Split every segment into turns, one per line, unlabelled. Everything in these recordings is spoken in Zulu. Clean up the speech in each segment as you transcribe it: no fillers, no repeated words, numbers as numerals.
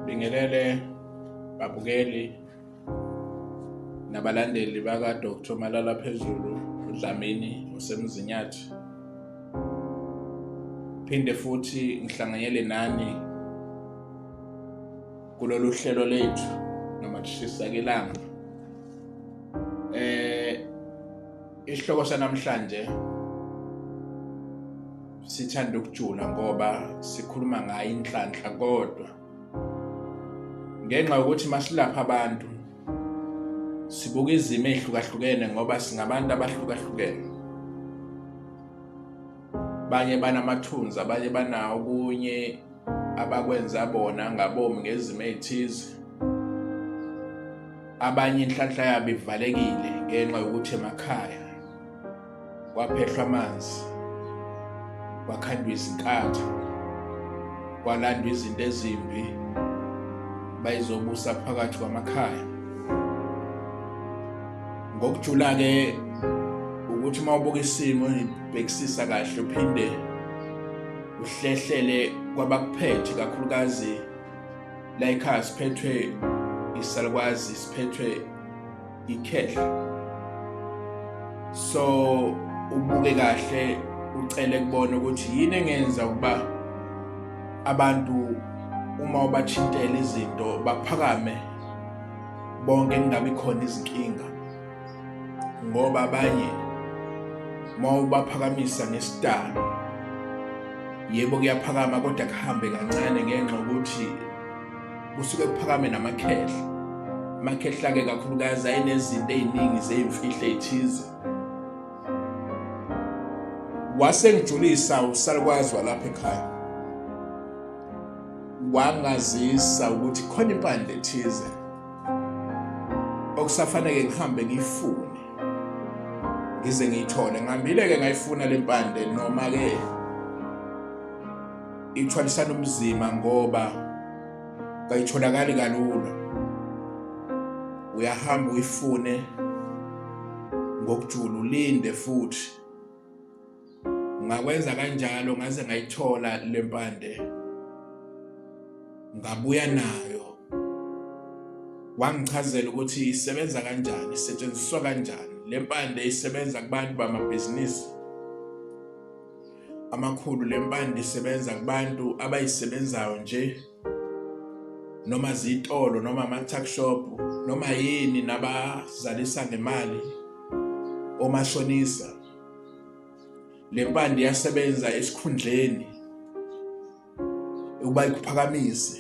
Bingelele babukeli nabalandeli baka Dr Malala Phezulu uDlamini osemzinyathi. Phinde futhi ngihlanganyele nani kulolu hlelo lethu noma kushisa kelanga. Eh isihloko sanamhlanje sithanda ukujula ngoba sikhuluma ngayo inhlanhla kodwa ngenxa yokuthi masilapha abantu sibuka izimo ezihlukahlukene ngoba singabantu abahlukahlukene banye banamathunzi abanye banawo okunye abakwenza bona ngabomi ngezimo ezithize abanye inhlanhla yabo ivalekile ngenxa yokuthi emakhaya kwaphehlwa amanzi kwakhandwa izinkatha kwalandwa izinto ezimbi bayizobusa phakathi kwamakhaya ngokujula-ke ukuthi uma ubuka isimo ubhekisisa kahle uphinde uhlehlele kwabakuphethe kakhulukazi la ekhaya siphethwe isalukwazi siphethwe ikhehla so ubuke kahle ucele kubona ukuthi yini engenza ukuba abantu uma ubathintela izinto baphakame bonke kungabi khona izinkinga ngoba abanye uma ubaphakamisa ngesidalo yebo kuyaphakama kodwa kuhambe kancane ngenxa yokuthi kusuke kuphakame namakhehla amakhehla-ke kakhulukazi ayenezinto ey'ningi zey'mfihlo ey'thize wasengijulisa usalukwazi walapha ekhaya wangazisa ukuthi khona impande ethize okusafanele ngihambe ngiyifune ngize ngiyithole ngihambile-ke ngayifuna le mpande noma-ke ithwalisana umzima ngoba kayitholakali kalula uyahamba uyifune ngokujula ulinde futhi ngakwenza kanjalo ngaze ngayithola lempande ngabuya nayo wangichazela ukuthi isebenza kanjani isetshenziswa kanjani lempande isebenza kubantu bamabhizinisi amakhulu lempande isebenza kubantu abayisebenzayo nje noma zitolo noma ama-tuck shop noma yini nabazalisa ngemali omashonisa le mpande iyasebenza esikhundleni ukuba ikuphakamise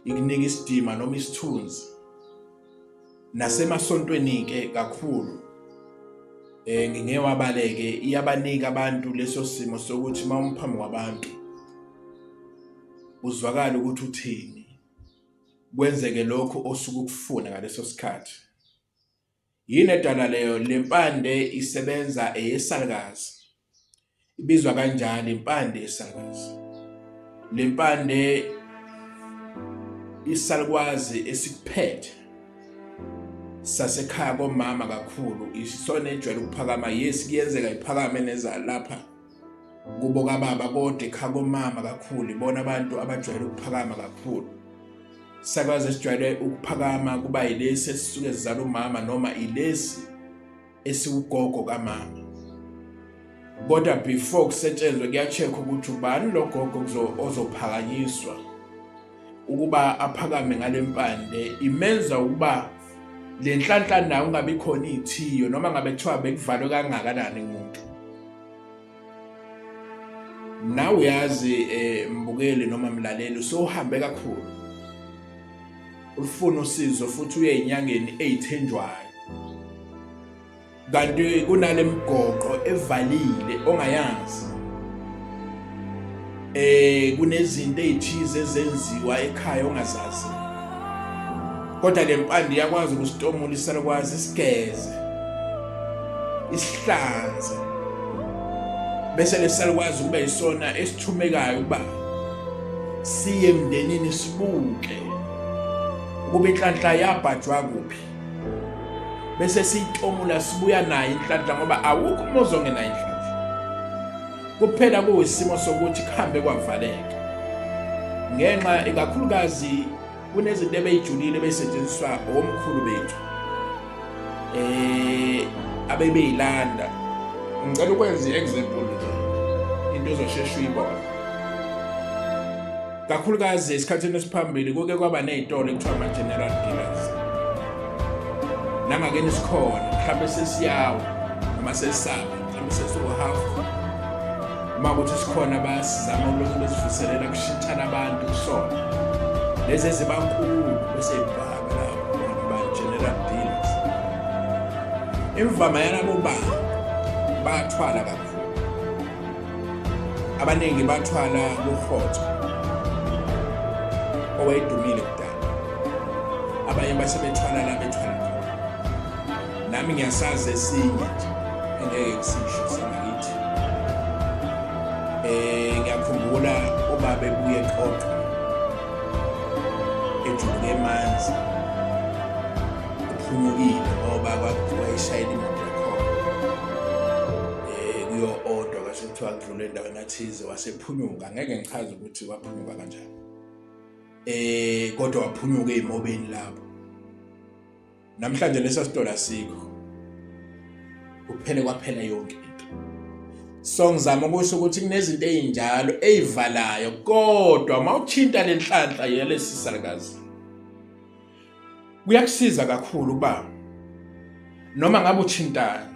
ikunike isidima noma isithunzi nasemasontweni-ke kakhulu eh ngingewabaleke iyabanika abantu leso simo sokuthi uma umphambi kwabantu uzwakala ukuthi uthini kwenzeke lokhu osuke ukufuna ngaleso sikhathi Yini edala leyo? Le mpande isebenza eyesalukazi. Ibizwa kanjalo impande yesalukazi. Le mpande isalukwazi esikuphethe sasekhaya komama kakhulu isona ejwayele ukuphakama yes kuyenzeka iphakame neza lapha kubo kababa kodwa ekhaya komama kakhulu ibona abantu abajwayele ukuphakama kakhulu Sakwazi esijwayele ukuphakama kuba yilesi esisuke sizala umama noma ilesi esiwugogo kamama. Kodwa before kusetshenzwe kuya-check ukuthi ubani lo gogo ozophakanyiswa ukuba aphakame ngale mpande imenza ukuba le nhlanhla nayo ungabi khona iy'thiyo noma ngabe kuthiwa bekuvalwe kangakanani umuntu. Nawe uyazi eh, mbukeli noma mlaleli usewuhambe kakhulu ulifuna usizo futhi uye enyangeni eyithenjwayo kanti kunale migoqo evalile ongayazi eh kunezinto ezithize ezenziwa ekhaya ongazazi kodwa le mpande iyakwazi ukusitomula isalukwazi isigeze isihlanze bese lesalukwazi ukuba isona esithumekayo ukuba siye emndenini sibuke ukuba inhlanhla yabhajwa kuphi bese siyitomula sibuya nayo inhlanhla ngoba awukho umuzi ongenayo inhlanhla kuphela kuyisimo sokuthi kuhambe kwavaleka. Ngenxa ikakhulukazi kunezinto ebeyijulile besetshenziswa omkhulu bethu abebeyilanda. Ngicela ukwenza i-example nje, into ozosheshe uyibone. Kakhulukazi esikhathini esiphambili kuke kwaba ney'tolo ekuthiwa ama-general dealers. Nangakeni sikhona, mhlawumbe sesiyawa noma sesaba, mhlawumbe sesiwu-half. Uma kuthi sikhona bayasizama ukulokhu besivuselela kushintshana abantu kusona. Lezi ezibankulu bese ibhaka lapho ba-general dealers. Imvama yalabo bantu bathwala kakhulu. Abaningi bathwala kuhotho owayedumile kudala. Abanye basebethwala la bethwala khona. Nami ngiyasazi esinye nje engeke ngisisho sangakithi. Ngiyakhumbula ubaba ebuye eqoqa ejuluke emanzi ephunyukile ngoba wayeshayela imoto yakhona kuyo-odwa kwase kuthiwa kudlule endaweni athize wasephunyuka. Ngeke ngichaze ukuthi waphunyuka kanjani, kodwa waphunyuka ey'mobeni lapho. Namhlanje leso sitolo asikho, kuphele kwaphela yonke into. So ngizama ukusho ukuthi kunezinto ey'njalo ey'valayo, kodwa uma uthinta le nhlanhla yalesi salukazi kuyakusiza kakhulu ukuba noma ngabe uthintani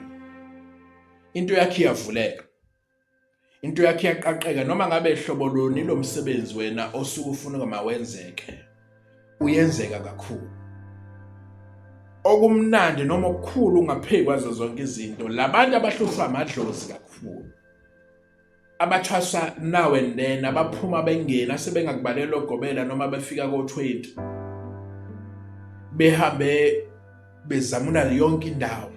into yakhe iyavuleka, into yakhe iyaqaqeka. Noma ngabe hlobo luni lo msebenzi wena osuke ufuna uma wenzeke, uyenzeka kakhulu. Okumnandi noma okukhulu ngaphezu kwazo zonke izinto, labantu abahlushwa amadlozi kakhulu, abathwasa now and then, abaphuma bengena sebengakubalela ogobela noma befika ko-20 behambe bezamula yonke indawo,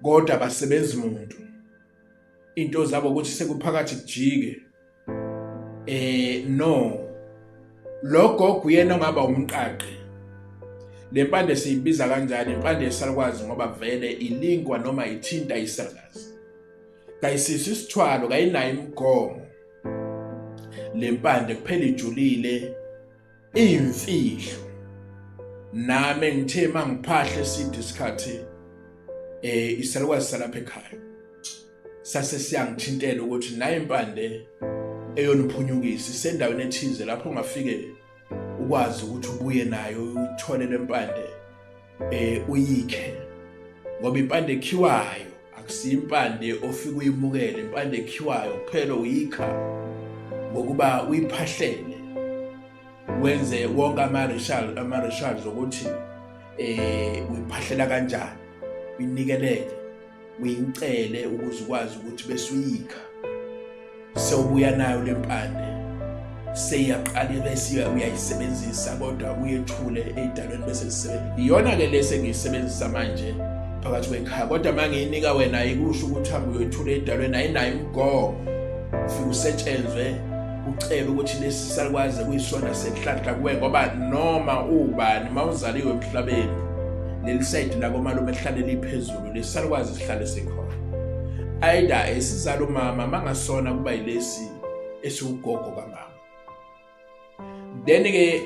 kodwa abasebenzi muntu. Into zabo ukuthi sekuphakathi kujike. No, lo gogo uyena ongaba umqaqi. Le mpande siyibiza kanjani? Impande yesalukwazi, ngoba vele ilinkwa noma ithinta isalukazi. Kayisiso isithwalo, kayinayo imigomo le mpande, kuphela ijulile, iyimfihlo. Nami ngithe mangiphahle eside isikhathi isalukwazi salapha ekhaya sase siyangithintela ukuthi nayo impande eyoniphunyukisa isendaweni ethize lapho ungafike ukwazi ukuthi ubuye nayo uyithole lempande uyikhe, ngoba impande ekhiwayo akusiyo impande ofike uyimukele. Impande ekhiwayo kuphela uyikha ngokuba uyiphahlele, wenze wonke ama-rituals ukuthi uyiphahlela kanjani, uyinikelele, uyicele ukuze ukwazi ukuthi bese uyikha sewubuya nayo lempande, seyiyaqala bese uyayisebenzisa, kodwa uyethule ey'dalweni bese zisebenza. Iyona-ke lesi engiyisebenzisa manje phakathi kwekhaya, kodwa uma ngiyinika wena ayikusho ukuthi hambe uyoyithula ey'dalweni, ayinayo imigomo. Ufike usetshenzwe, ucele ukuthi lesi salukwazi kuyisona senhlanhla kuwe, ngoba noma ubani uma uzaliwe emhlabeni leli sayidi lakomalume lihlale liphezulu, lesi salukwazi sihlale sikhona. Either esizala umama, mangasona kuba yilesi esiwugogo kamama. Then ke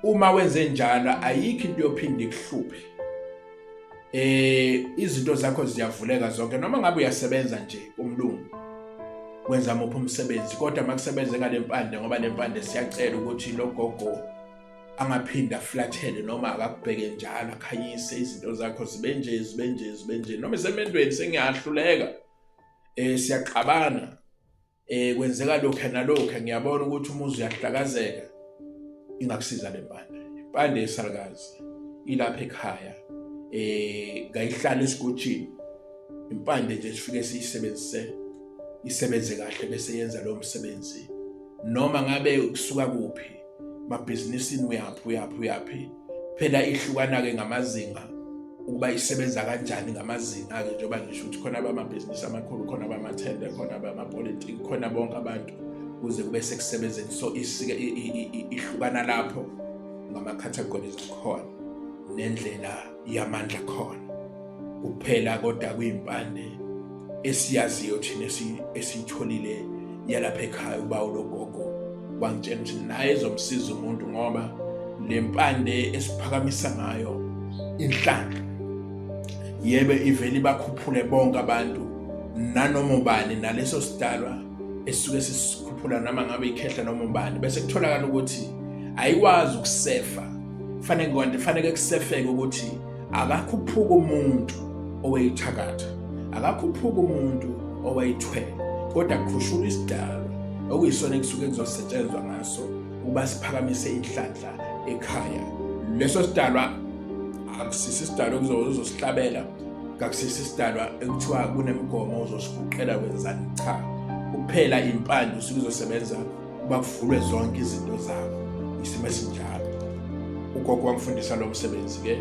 uma wenze njalo ayikho into yophinda ikuhluphe. Izinto zakho ziyavuleka zonke, noma ngabe uyasebenza nje umlungu wenza muphi umsebenzi, kodwa makusebenze ngalempande, ngoba lempande siyacela ukuthi lo gogo angaphinda aflathele noma akakubheke njalo, akhanyise izinto zakho zibe nje zibe nje zibe nje. Noma esemendweni sengiyahluleka, siyaxabana, kwenzeka lokho nalokho, ngiyabona ukuthi umuzi uyahlakazeka, ingakusiza le mpande. Impande yesalukazi ilapha ekhaya, ngayihlala esigujini. Impande nje sifike siyisebenzise, isebenze kahle bese yenza lowo msebenzi, noma ngabe kusuka kuphi, mabhizinisini uyaphi uyaphi uyaphi. Phela ihlukana-ke ngamazinga ukuba isebenza kanjani ngamazinga-ke, njengoba ngisho ukuthi khona abamabhizinisi amakhulu, khona abamathende, khona abamapolitiki, khona bonke abantu, kuze kube sekusebenzeni. So isike ihlukana lapho ngama-categories akhona nendlela yamandla khona kuphela, kodwa kuyimpande esiyaziyo thina esiyitholile yalapha ekhaya. Uba ulogogo Wangitshela ukuthi naye ezomsiza umuntu ngoba le mpande esiphakamisa ngayo inhlanhla yebe ivele ibakhuphule bonke abantu nanoma ubani naleso sidalwa esisuke sisikhuphula noma ngabe ikhehla noma ubani bese kutholakala ukuthi ayikwazi ukusefa fanele kanti fanele kusefeke ukuthi akakhuphuka umuntu oweyithakatha akakhuphuka umuntu owayithwele kodwa kukhushulwa isidalwa okuyisona ekusuke kuzosetshenzwa ngaso ukuba siphakamise inhlanhla ekhaya leso sidalwa akusisi isidalwa okuzosihlabela kakusisi isidalwa ekuthiwa kunemigomo ozosiguqela wenzani cha kuphela impande usuke uzosebenza uba kuvulwe zonke izinto zakho isimo esinjalo ugogo wangifundisa lo msebenzi ke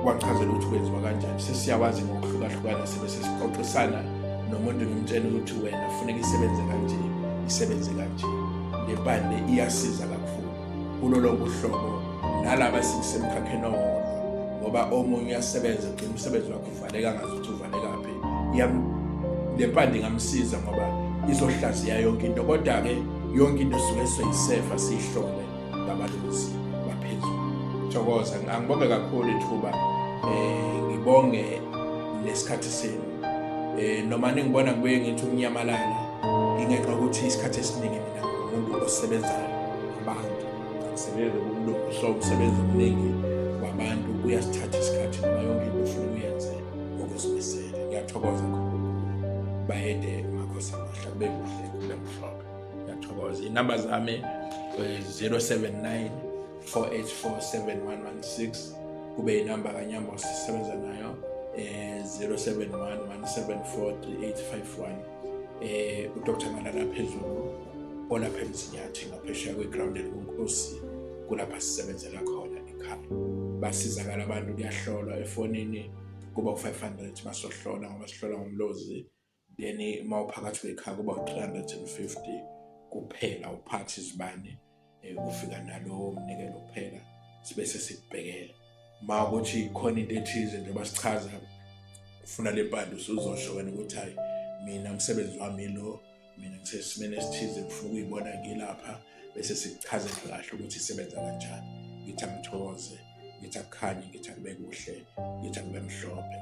wachazela ukuthi kwenziwa kanjani sesiyawazi ngokuhlukahlukana sibe sesixoxisana nomuntu ngimtshela ukuthi wena funeka isebenze kanje isebenze kanje le mpande iyasiza kakhulu kulo lonke uhlobo nalaba esisemkhakheni owodwa ngoba omunye uyasebenza gcina umsebenzi wakhe uvaleka ngazi ukuthi uvalekaphi le mpande ingamsiza ngoba izohlaziya yonke into kodwa-ke yonke into suke soyisefa siyihlole ngabalusi baphezulu thokoza angibonge kakhulu ithuba eh ngibonge nesikhathi senu eh noma ningibona ngibuye ngithi ukunyamalala ingenxa ukuthi isikhathi esiningi mina ngumuntu osebenzayo abantu akusebenzi kumlungu so umsebenzi omningi wabantu uyasithatha isikhathi noma yonke into ufuna uyenze ngokuzimisela ngiyathokoza kakhulu bayede makhosi amahle kube kuhle kube mhlophe ngiyathokoza inamba zami 079 484 7116 kube inamba kanyambo sisebenza nayo eh 071 174 3851 eh uDr Malala phezulu olapha eMzinyathi ngaphesheya kweground elinkosi kulapha sisebenzela khona ekhaya basizakala abantu kuyahlolwa efonini kuba u-500 masohlola ngoba sihlola ngomlozi then uma uphakathi kwekhaya kuba u-350 kuphela uphathi izibane eh, ufika nalowo mnikelo kuphela sibe sesikubhekela uma ukuthi khona into ethize njengoba sichaza ufuna le mpande usuzosho wena ukuthi hayi mina umsebenzi wami lo mina ngisesimeni esithize ngifuna ukuyibona ngilapha bese sikuchazela kahle ukuthi isebenza kanjani ngithi angithokoze ngithi akukhanye ngithi akube kuhle ngithi akube mhlophe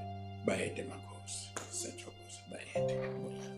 bayede makhosi siyathokoza bayede.